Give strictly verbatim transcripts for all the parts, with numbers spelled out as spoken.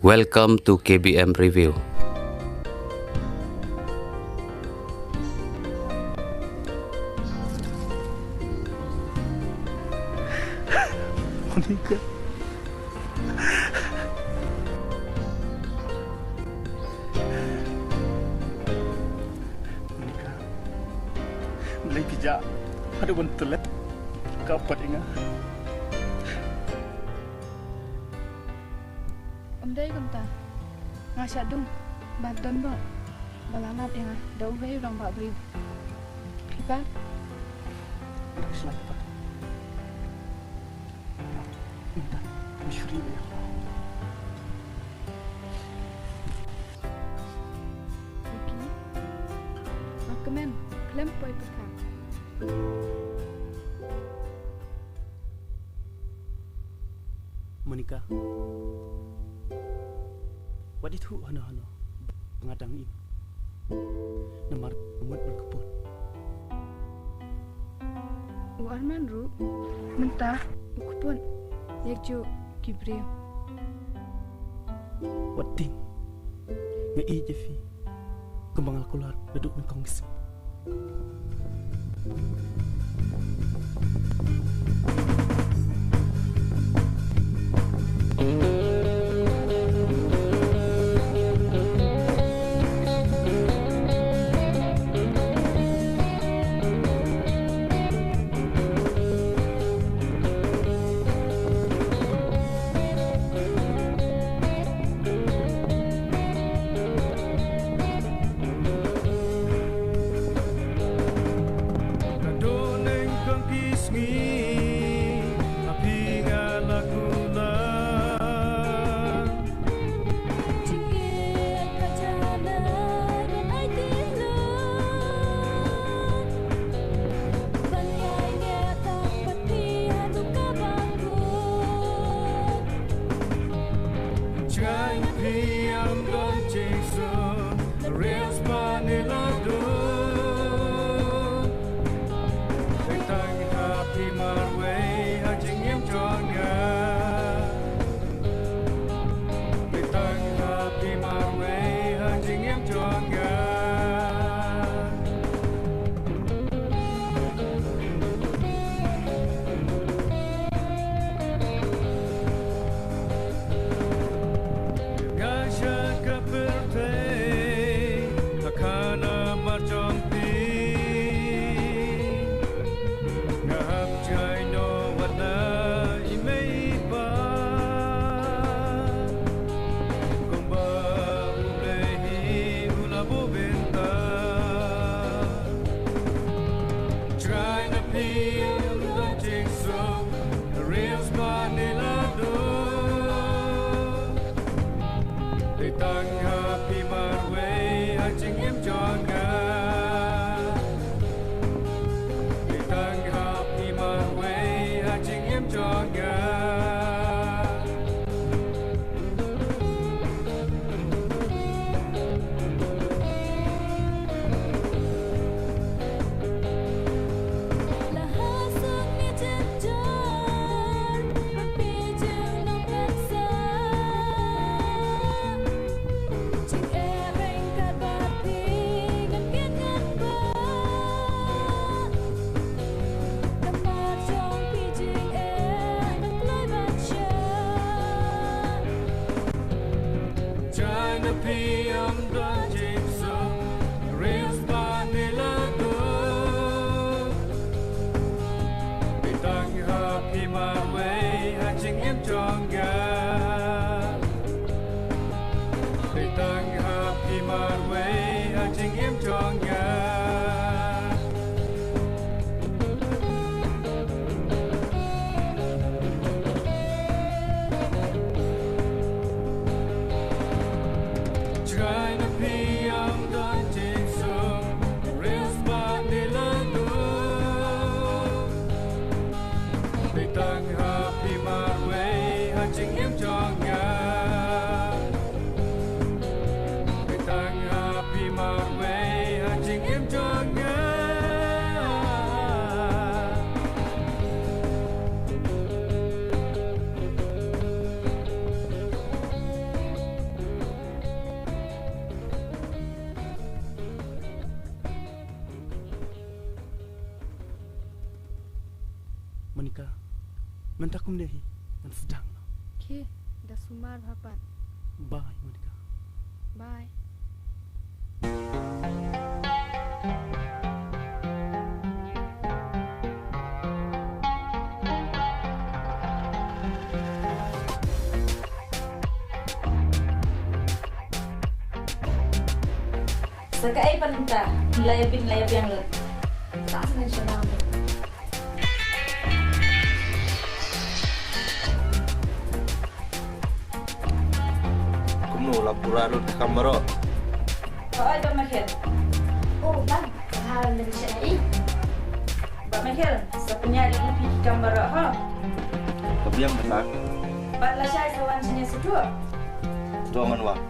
Welcome to K B M Review. Monica. Monica. Balei phi jah haduh ban tylli? Ka pat ïa nga. Ym dei kumta. Nga shah dung ba don bok ba la lap ïa nga da uwei u rangbah briew. Phi pat? Sngap pat. Mynta, mynshuwa ïa nga. Vicky, nga kmen khlem poi pyrkhat. Monica, wat ithuh hano hano ba nga dang im. Namar mut ban kput. U Arman ruh mynta u kput ïa kijuh ki briew. Wat ding, nga ïeit ïa phi kumba nga la kular naduh nyngkong ki sngi. Naduh nyngkong ki sngi ha phi nga la kular. Jingïeit ka jana ngan aiti lut ban ïaineh tang pat phi haduh kaba kut. Jngai na phi ym don jingsuk, riewspah ne la dum. Phi tang ha phi marwei ha jingim jong nga. Phi tang ha phi marwei ha jingim jong nga. Nga shah ka pyrthei ha khana mar jong phi. Nga hap jngai noh wat na i mei i pa. Kumba U Blei hi u la buh bynta. Jngai na phi ym don jingsuk, riewspah ne la dum. Phi tang ha phi marwei ha jingim jong nga. Phi tang ha phi marwei ha jingim jong nga. Jngai na phi ym don jingsuk, riewspah ne la dum. Phi tang ha phi marwei ha jingim jong nga. Phi tang ha phi marwei ha jingim jong nga. Mynta kumne hi, ngan sdang noh. Khie, da sumar bha pat. Bye, Monica. Bye. Sa kaei pat mynta, la ïa bit la ïa biang lut. Sa sa ngan shon. Kumno, la pura lut ka kam baroh? Hooid, Bah Michael. Oh, Bah, ka ha lyndet sha i. Bah Michael, sa pynïaid ïa phi ki kam baroh, ho. Ka biang mynta. Bad lashai sa wan shane shuh. To ngan wan.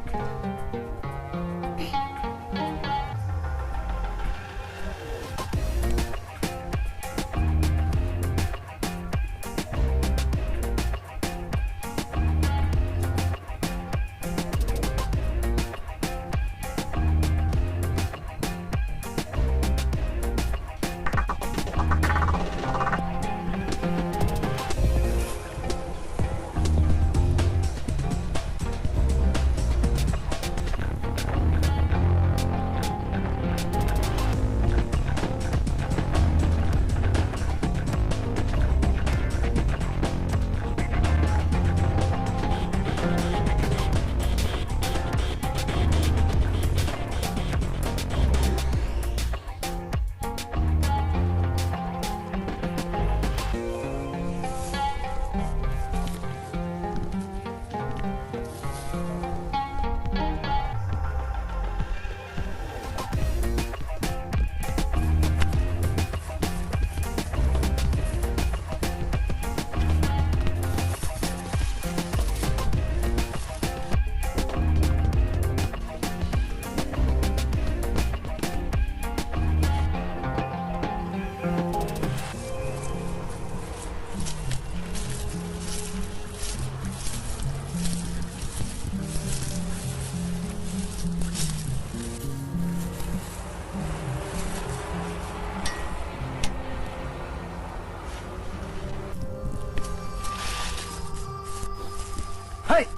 Hey!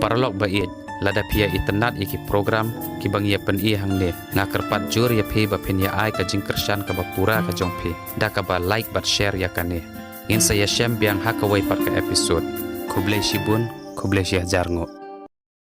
Paralok ba ïeit, lada phi ïa itynnad ïa ki program kiba ngi ïa pyni hangne, nga kyrpad jur ïa phi ba phin ïa ai ka jingkyrshan kaba pura ka jong phi da kaba like bad share ïa kane. Ngin sa ïashem biang ha kawei pat ka episode. Khublei shibun, khublei shihajar nguh.